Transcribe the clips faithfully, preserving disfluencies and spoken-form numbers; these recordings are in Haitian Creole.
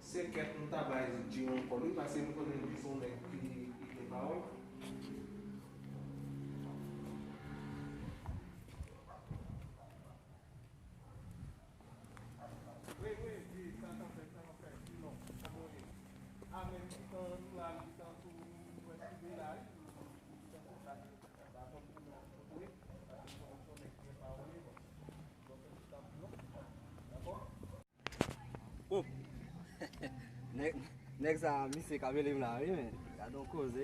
Se kèt nou ta bay Dji yon kòb, wi, paske nou konnen Dji se yon nèg ki, ki gen pawòl. Wi, wi, Dji, sa k ap fèt, sa k ap fèt, Dji, non, sa bon, wi. A, men, tan nou la, li tan sou, nou wè sou la, wi. Li tan sou la, wi. Bon. Nèg, nèg sa, misye ka rele m la, wi, men. Gade yon koze.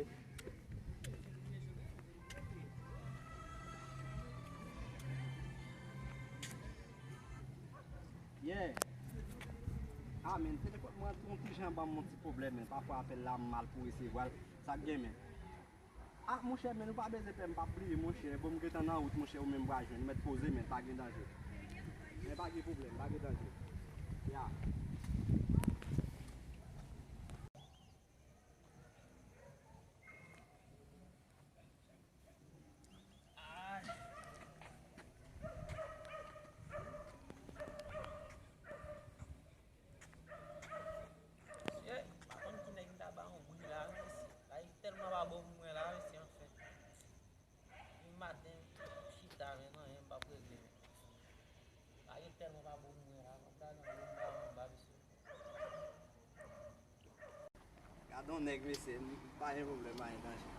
Yeah. Ah, men, telefòn mwen, yon ti jan ban m yon ti pwoblèm, men. Pafwa, apèl la, m mal pou resevwa l. Sa k gen, men? Ah, monchè, men nou pa bezwen pè, m p ap bliye, monchè. Bon, m gentan nan wout, monchè, ou menm pral jwenn. Ou mèt poze, men pa gen danje. Men pa gen pwoblèm, pa gen danje. Ya. Mesye, m pa konn ki nèg m ta ba yon bri la, wi, mesye. Bagay tèlman pa bon pou mwen la, mesye, anfen. Depi maten, m chita, men anyen m p ap regle, men. Bagay tèlman pa bon pou mwen la, m ap gade anwo, m gade anba, mesye. Gade yon nèg, mesye, m pa gen pwoblèm, pa gen danje.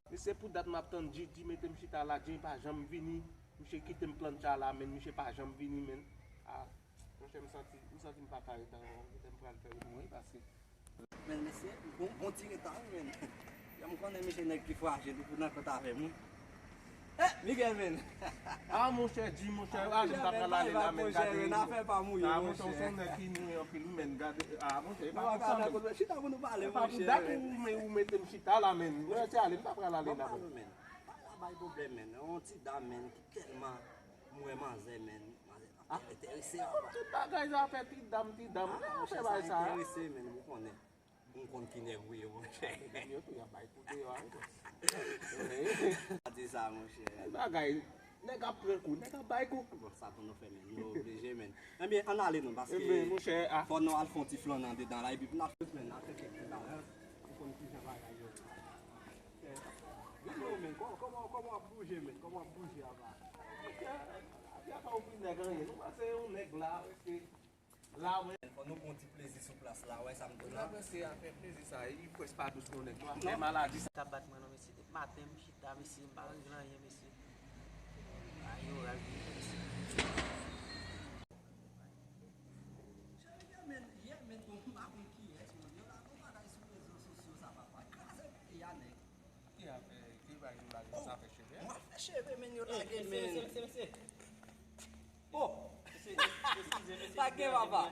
Mesye, pou dat m ap tann Dji, Dji mete m chita la, Dji pa janm vini. Misye kite m plantcha la, men misye pa janm vini, men. Ah, monchè, m santi, m santi m pa ka ret ankò. Kite m pral fè wout mwen, wi, paske Men mesye, bon, bon ti reta wi, men. Jan m konnen misye nèg ki frajil, li pou nan kont avè m, wi. Eh, Miguel, men. Ah, monchè, Dji, monchè, ah, ale, m ta pral ale la, men, gade. Afè pa mouye, ah, monchè, ou se yon nèg ki nwi anpil, wi, men, gade, ah, monchè, e pa tout sa, men. Chita pou nou pale, monchè. E pa pou dat ou, men, ou mete m chita la, men. Monchè, se ale, m ta pral ale la, men. Pa bay pwoblèm, men. Yon ti dam, men, ki tèlman mwen manzè, men. Manzè pa enterese, papa. Tout bagay sa fè ti dam, ti dam. Ah, monchè, sa enterese, men, ou konnen. M konn ki nèg ou ye, monchè. Nèg yo tou, y ap bay kou deyò a, wi, bòs. Pa di sa, monchè. Bagay, nèg ap pran kou, nèg ap bay kou. Bon, sa pou nou fè, men. Nou oblije, men. Ebyen, ann ale non, paske fò nou al fè yon ti flannen andedan la, epi pou n ap fè, men, n ap fè kèk ti bagay. Ou konn kijan bagay yo. Vin non, men, kò-, kòman, kòman w ap bouje, men? Kòman w ap bouje aba? Monchè, afè pa yon ti nèg anyen, non, paske yon nèg la, paske la, men. Fò nou pran yon ti plezi sou plas la, wè sa m di w la. Nèg, mesye, afè plezi sa, li prèske pa dous non, nèg, non, afè maladi sa. Ka bat mwen non, mesye, depi maten m chita, mesye, m pa regle anyen, mesye. Ay, yo, ral vini, mesye. Cheri, yè, men, yè, men, bon, m pa konn kiyès, men, yo lage yon bagay sou rezo sosyo sa, papa, kraze peyi a, nèg. Ki afè, ki bagay yo lage, sa fè cheve? Mwen fè cheve, men, yo lage, men. Mesye, mesye, mesye. Oh! Mesye, eskize, mesye. Pa gen, papa.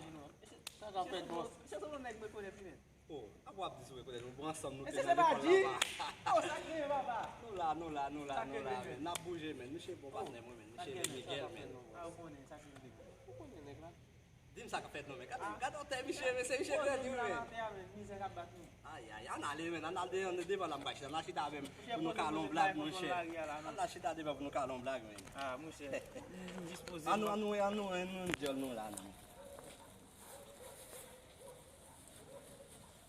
Sa k ap fèt, bòs? Mesye, se yon nèg mwen konèt, wi, men. Oh, apa w ap di sou rekonèt, nou pran ansanm, nou te nan lekòl laba. Oh, sa k gen, papa? Nou la, nou la, nou la, nou la, men. N ap bouje, men. Misye bon patnè mwen, men. Misye rele Miguel, men. Ah, ou konnen, sa k gen, ou konnen nèg la. Di m sa k ap fèt non, men. Gade, gade yon tè misye, men, se misye grandi wi, men. Mizè k ap bat nou. Ay, ay, ann ale, men, ann al de-, ann devan la m bay chita. Ann al chita avè m pou nou kale yon blag, monchè. Ann al chita devan pou nou kale yon blag, men. Ah, monchè. Dispoze. Ann nou, ann nou, ann nou, ann nou, ann nou la, non.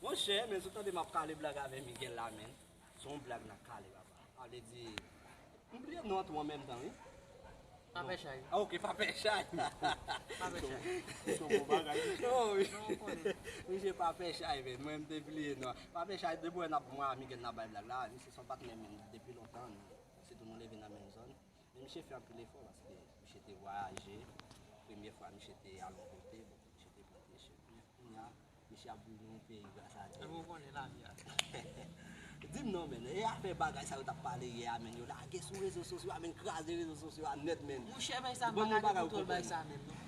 Monchè, men, si w tande m ap kale blag avè Miguel la, men. Se yon blag n ap kale, papa. Sa vle di, m bliye non an tou an menm tan, wi. Papè Chay. Ah, ok, Papè Chay. Papè Chay. Se yon bon bagay. Oh, wi. Non, ou konnen. Misye Papè Chay, men. Mwen, m te bliye non. Papè Chay, depi wè n ap, mwen ak Miguel n ap bay blag la, misye se yon patnè m depi lontan, nou. Sitou nou leve nan menm zòn. Men misye fè anpil efò, paske misye te vwayaje. Premye fwa, misye te al yon kote, bon, misye te pote chèf. Men kounye a, Misye ap viv nan yon peyi gras a Dye. Epi w konnen lavi a. Di m non, men. E afè bagay sa yo t ap pale yè a, men. Yo lage sou rezo sosyo a, men. Kraze rezo sosyo a nèt, men. Monchè, men sa, m pa ka gen kontwòl bagay sa menm, non.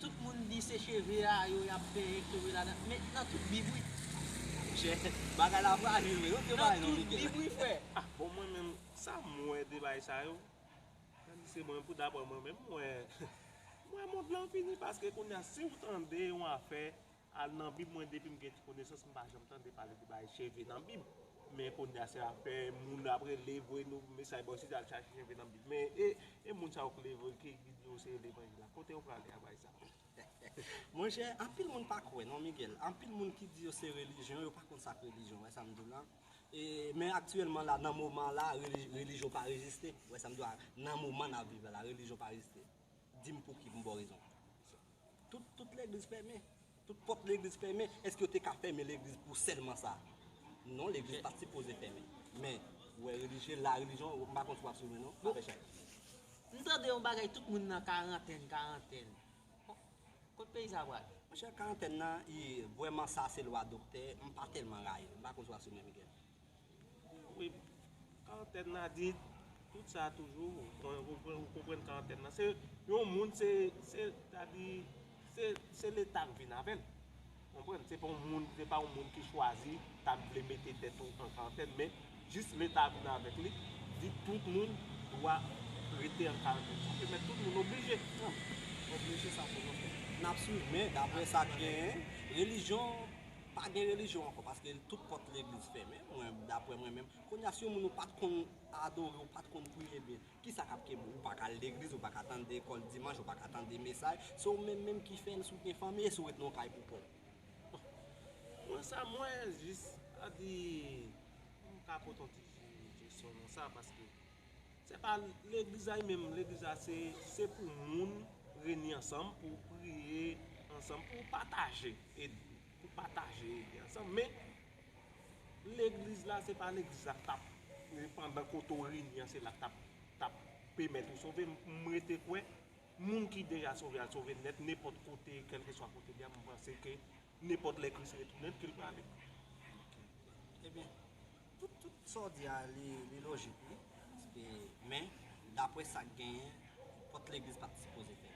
Tout moun di se cheve a, yo, y ap benyen, k tonbe ladan. Men nan tout Bib, wi. Monchè, bagay la frajil, men. Yo te pale non, Miguel. Nan tout Bib, wi, frè. Ah, bon, mwen menm, sa m wè de bagay sa yo. Tandis ke mwen, pou daprè mwen menm, mwen, mwen, m wè Plan fini, paske kounye a, si w tande yon afè, al nan Bib, mwen, depi m gen ti konesans, m pa janm tande pale de bagay cheve nan Bib. Men kounye a, se afè moun ap rele, voye nou mesaj, bon, si al chache cheve nan Bib. Men e, e moun sa yo k leve, ki, ki di yo se levanjil la. Kote yo prale a bagay sa? Monchè, anpil moun pa kwè, non, Miguel. Anpil moun ki di yo se relijyon, yo pa konn sa k relijyon, wè sa m di w la. E, men aktyèlman la, nan moman la, reli-, relijyon pa egziste. Wè sa m di w la, nan moman n ap viv la, relijyon pa egziste. Di m pouki, m ba w rezon. Tout, tout legliz fèmen. Tout pòt legliz fèmen. Èske yo te ka fèmen legliz pou sèlman sa? Non, legliz pa t sipoze fèmen. Men, ou wè relijye, la relijyon, m pa konn si w ap swiv mwen non, m pa fè chay. M tande yon bagay, tout moun nan karantèn, karantèn. Kot peyi sa pral? Monchè, karantèn nan, vrèman sa se lwa doktè, m pa tèlman rayi l. M pa konn si w ap swiv mwen, Miguel. Wi, karantèn nan di tout sa toujou, ou konprann, ou konprann karantèn nan. Se yon moun, se, se, sa di, se, se Leta k vin avè l. Konprann? Se pa yon moun, se pa yon moun ki chwazi t ap vle mete tèt ou an karantèn, men jis Leta vin avèk li, di tout moun dwa rete an karantèn. Sa pèmèt tout moun oblije. Non, oblije sa pou nou fè. N ap swiv, men daprè sa k genyen, relijyon, pa gen relijyon ankò, paske tout pòt legliz fèmen, mwen, daprè mwen menm. Kounye a, si yon moun ou pa t konn adore, ou pa t konn priye byen, kisa k ap kenbe w? Ou pa ka al legliz, ou pa ka tande lekòl dimanch, ou pa ka tande mesaj. Se ou menm menm ki fè l, si w gen fanmi, e si w ret nan yon kay pou kò w. Mwen sa, mwen jis, sa di, m ka pote yon ti jesyon nan sa, paske se pa legliz la li menm, legliz la se, se pou moun reyini ansanm, pou priye ansanm, pou pataje, e pou pataje, ede ansanm. Men, legliz la, se pa legliz la k t ap, pandan kote w reyini an, se la k t ap, t ap pèmèt ou sove. M, m rete kwè, moun ki deja sove, al sove nèt, nenpòt kote, kèlkeswa kote li ye, m panse ke nenpòt lè Kris retounen, ke l prale. Ebyen, tout, tout sa w di a, li, li lojik, wi. Paske, men, daprè sa k genyen, pòt legliz pa t sipoze fèmen.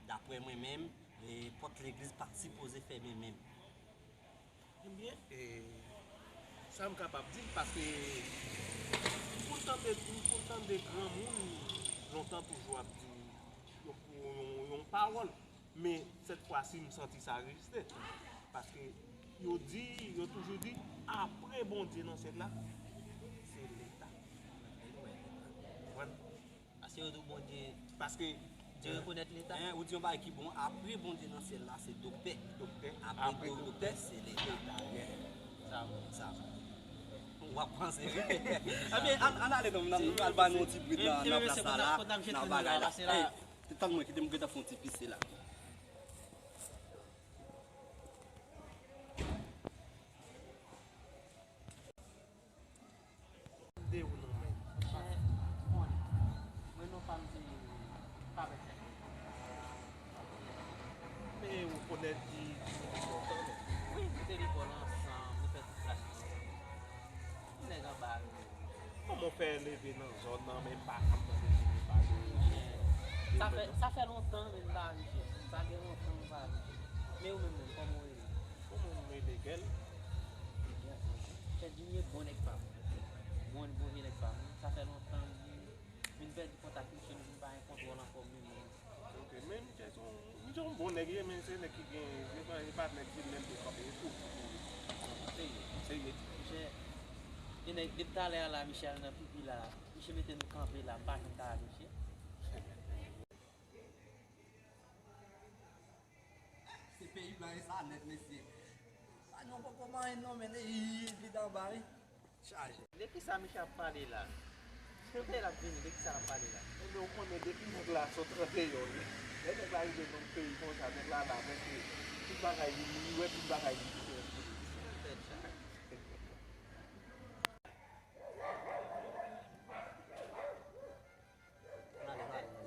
Daprè mwen menm, e, pòt legliz pa t sipoze fèmen menm. Ebyen, e, sa m kapab di, paske m konn tande, m konn tande granmoun lontan toujou ap di yon, yon, yon pawòl. Men, sèt fwa si, m santi sa rejiste. Paske yo di, yo toujou di, apre Bondye nan syèl la, se Leta. Konprann? Paske yo di w Bondye, paske Dye rekonèt Leta. Hein, ou di yon bagay ki bon, apre Bondye nan syèl la, se doktè. Doktè. Apre doktè, se Leta. Leta, yeah. Sa bon. Sa bon. W ap panse. Ebyen, ann, ann ale non, n al ba nou yon ti brit nan, nan plas la, la. N al ba la. Tann mwen, kite m gentan fè yon ti pise la. De ou non, men. Mwen non pa m se Pabèt. Men ou konèt di, di nou lontan, non? Wi, nou te lekòl ansanm, nou fè tout klas ansanm. Yon nèg anba a. Kòman w fè leve nan zòn nan, men pa janm tande moun pale? Sa fè, sa fè lontan, men m pa rive. Sa gen lontan m pa rive. Men ou menm, menm, kòman w rele? Kòman m rele, Gèl? Fè di m ye bon nèg pa m. Bon, bon vye nèg pa m. Sa fè lontan m vin pèdi kontak misye, nou vin pa gen kontwòl ankò menm. Ok, men misye se yon, misye yon bon nèg, ye, men se nèg ki gen, se pa, se pa nèg ki menm pou kanpe tou. Serye. Serye. Misye, gen nèg, depi talè a la, misye al nan pipi la. Misye mete nou kanpe la, m pa janm ka ale, mesye. Se peyi blan e sa nèt, mesye. Sa nou poko manyen non, men, ii, vide anba, wi. Chaje. De kisa misye ap pale la? Depi lè l ap vini, de kisa l ap pale la? Ebyen, ou konnen depi nèg la sot andeyò, wi. Lè nèg la rive nan peyi konsa, nèg la la, men se tout bagay li, li wè tout bagay li diferan. Tèt chaje.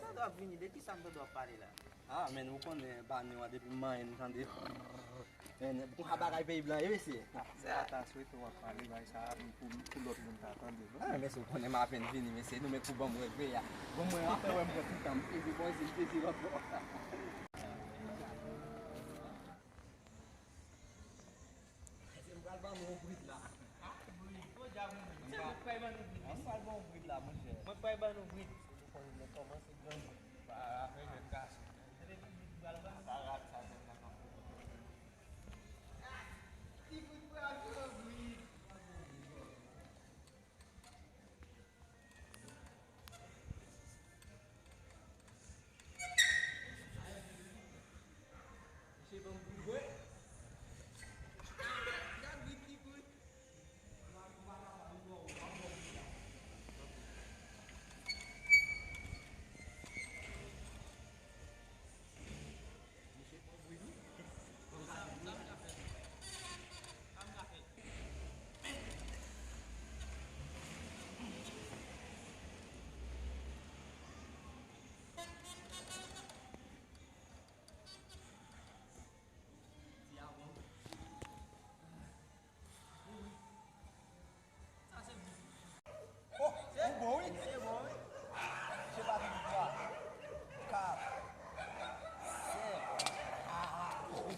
Sa dwe ap vini, de kisa m tande w ap pale la? Ah, men ou konnen, ba nou an, depi m manyen m tande. Men, konsa bagay peyi blan ye, mesye. Se pa ta swete w ap pale, bay sa, pou, pou lòt moun ta tande. Ah, mesye, ou konnen m apenn vini, mesye, nou menm pou ban m reve a. Bon, mwen, anfen, wè m pran tout tan, m peze bò isi, m peze lòt bò. Mesye, m pral ban nou yon brit la. Ah, brit? Podyab, mwen menm. Se mwen k pral ban nou brit, mesye. M pral ban nou brit la, monchè. Mwen k pral ban nou brit. Ou konnen mwen kòmanse grandi. Ba, avè jèn gason. Tande,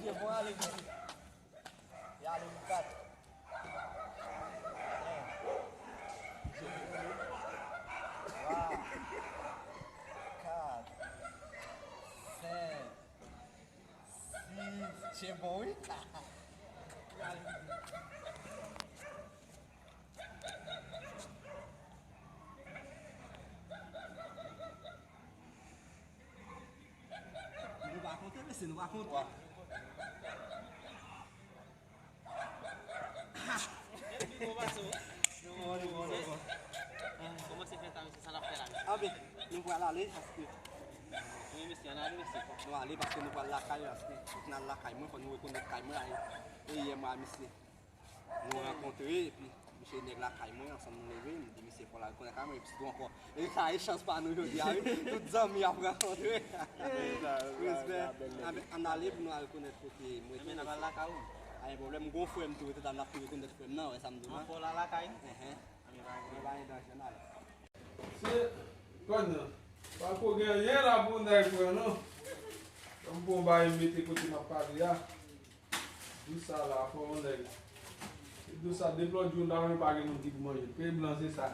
Bon, ale vit. E ale pou kat. Twa, kat, senk, sis. Tchè bon, wi. Nou pa konte, mesye, nou pa konte. Bon, bon, bon, bon. Kòmanse fè sa, mesye, sa n ap fè la, mesye? Anben, nou pral ale, paske wi, mesye, ann ale, mesye. Nou ale, paske nou pral lakay, paske fòk n al lakay mwen, fòk nou rekonèt kay mwen, e, e yè mwen a misye. Nou rankontre, epi misye nèg lakay mwen, ansanm nou leve, m di misye fò l al rekonèt kay mwen, epi sitou ankò. E sa e chans pa nou jodi a, wi. Tout zanmi ap rankontre. Respè. Ann ale pou nou al rekonèt kote mwen. Anben, n ap al lakay ou. Pa gen pwoblèm, m gon frè m tou, tou ta n ap tou rekonèt frè m nan, wè sa m di w la. An fò la lakay nou? Enhen. Anben, pa gen pwoblèm. Se kòn nan. Pa ko gen anyen la pou nèg pran non. Ban m pran yon bagay m mete kote m ap pale a. Dous sa la, fò yon nèg. Se dous sa, depi lòt jou m ta renmen pa gen moun ki pou manje. Peyi blan se sa.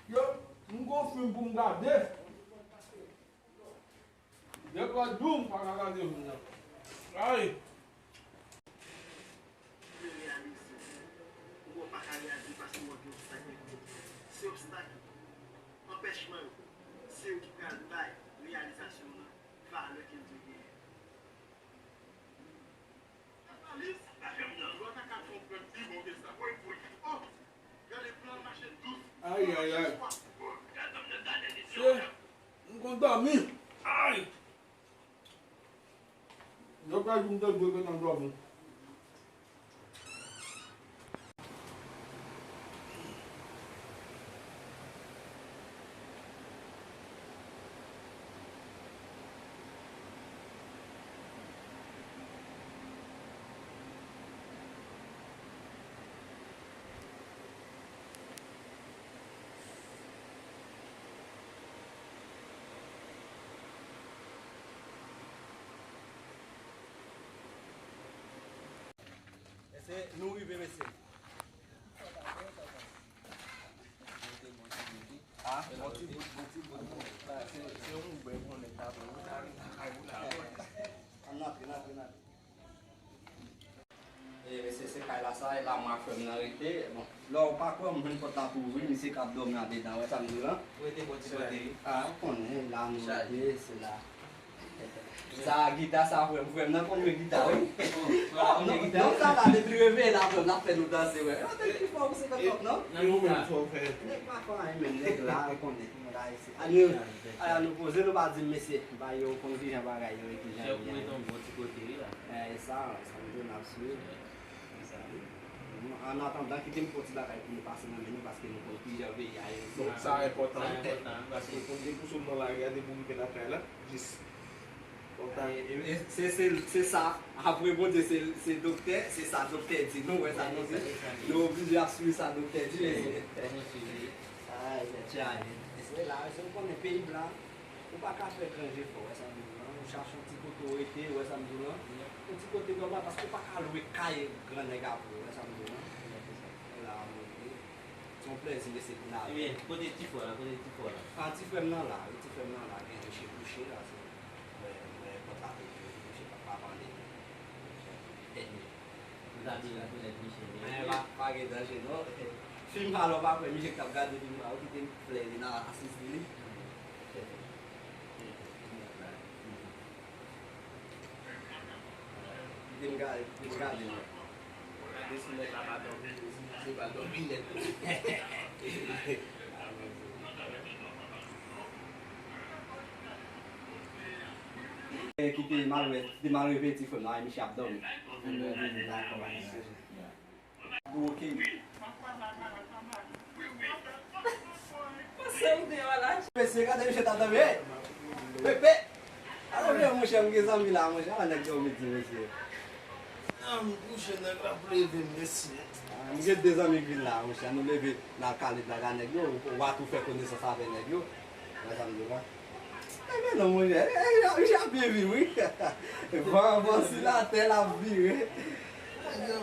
Yo, m gon fim pou m gade. Depi lòt jou m pa ka gade fim nan. Ay! Ou pa ka reyalize paske w ap gen obstak nan kote. Se obstak, anpèchman yo, se yo ki pral bay reyalizasyon w nan valè ke l dwe genyen. Ay, ay, ay. Se, m konn dòmi. Ay! Yo pa di m te dwe gentan dòmi. Mesye, nou rive, mesye. Ah, bon ti bout, bon ti bout. Se, se yon bèl konnen ta bon. Ann antre, ann antre, ann antre. E, mesye, se kay la sa, e la mwen ak frè m nan rete. Bon, lè w pa kwè m, jwenn pòt la tou ouvri, misye k ap dòmi andedan, wè sa m di w lan? Ou rete bò ti kote, wi. Ah, ou konnen, la nou rete, se la. Sa gita sa frè m, frè m nan konn jwe gita, wi. Frè m nan konn jwe gita. Non, sa la, depi l reveye la, frè m, l ap fè nou danse, wè. Yo, te pi fò pou senkant kòb, non? E ou menm, sa w fè? Nèg pa fè anyen, menm nèg la, ou konnen, nèg la isi. Ann, ann nou poze, nou pa di m, mesye, ba yo konn kijan bagay yo ye, kijan yo ye. Chèf mwen tonbe yon ti kote, wi, la. E sa, sa m di w, n ap swiv. An atandan, kite m fè yon ti bagay pou nou pase nan men nou, paske nou konn kijan peyi a ye. Bon, sa enpòtan. Sa enpòtan, wi, paske nou konn depouse w nan lari a, depi w rive lakay la, jis. E, e, se, se, se sa. Apre Bondye, se, se doktè, se sa doktè di nou, wè sa nou di. Nou oblije ap swiv sa doktè di, mesye. Ay, tèt chaje. Mesye, la, mesye, ou konnen peyi blan, ou pa ka fè gran jefò, wè sa m di w lan. Ou chache yon ti kote w rete, wè sa m di w lan. Yon ti kote nòmal, paske ou pa ka lwe kay grannèg apre, wè sa m di w lan. La, mwen, se yon plèzi, mesye, pou n ale. Ebyen, kote ti frè w la, kote ti frè w la? Ah, ti frè m nan la, wi, ti frè m nan la, gen yon chè kouche la, se, mwen, mwen, pòt la te ouvri, ti chè pa, pa pale. Dènye. Ou ta di rekonèt Michel, wi. Men pa, pa gen danje, non. Fim pa lè w pa kwè, Michel k t ap gade fim pa, ou kite m flè li nan asiz li. Kite m gade, kite m gade, non. Gade si nèg la pa dòmi, se pa dòmi nèt. Ki te mal wè, ki te mal reve ti frè m nan, misye ap dòmi. Tou oke. Mesye, gade misye t ap dòmi, hey! Pepe! Alò, men, monchè, m gen zanmi la, monchè, ala nèg dòmi di, mesye. Ah, m kouche, nèg la ap leve m, mesye. Ah, m gen de zanmi k vin la, monchè, nou leve, n al kale blag a nèg yo, w a tou fè konesans avè nèg yo. Wè sa m di w la? Men non, monchè, e, e, jan byen viv, wi. Van, van si latè l ap vire.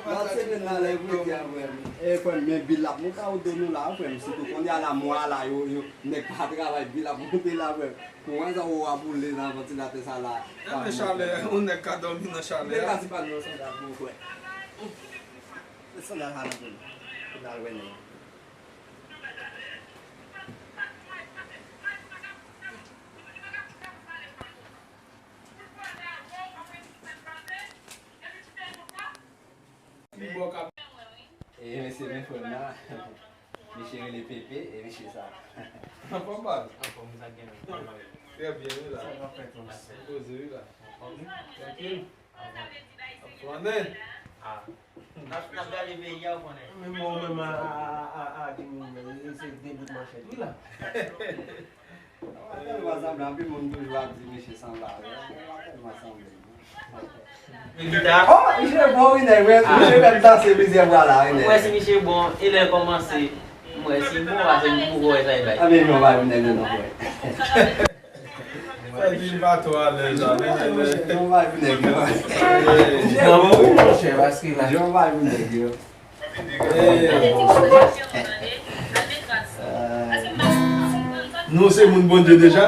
Nan semèn nan, lè predi a, frè m. E, frè m, men bil l ap monte a, ou do nou la, frè m. Sitou kounye a la, mwa la, yo, yo, nèg pa travay, bil ap monte la, frè m. Pou wè sa, ou ap boule nan vantilatè sa la. Gade chalè, yon nèg ka dòmi nan chalè. Nèg ka di pa nou sandal pou ou, frè. Sandal sa nan pou nou. Pou n al wè nèg. E mesye, men frè m nan. Misye rele Pepe, e misye sa. Anfòm, baz? Anfòm, sa gen nan. Trè byen, wi, la. Sa va fèt, wi. Poze, wi, la. Trankil. Ap flannen. Ah. N ap, n ap gade peyi a, ou konnen. Men mwen menm a, a, a, a, a, di moun menm, se de bout manchèt, wi, la. Tèlman sanble, anpil moun toujou ap di misye sanble avè m. Tèlman sanble. Men gita. Oh, misye bon, wi, nèg, wi. Misye fè m danse plizyè fwa la, wi, nèg. Mwen si misye bon, e lè l kòmanse, mwen si bon, pase m poko wè sa l bay. A, men non, pa vin nèg non, frè. Sa di m pa twò alèz la, men, men, men. Non, pa vin nèg non. Nan bon, wi, monchè, paske la. Jan pa vin nèg yo. Nou se moun Bondye deja?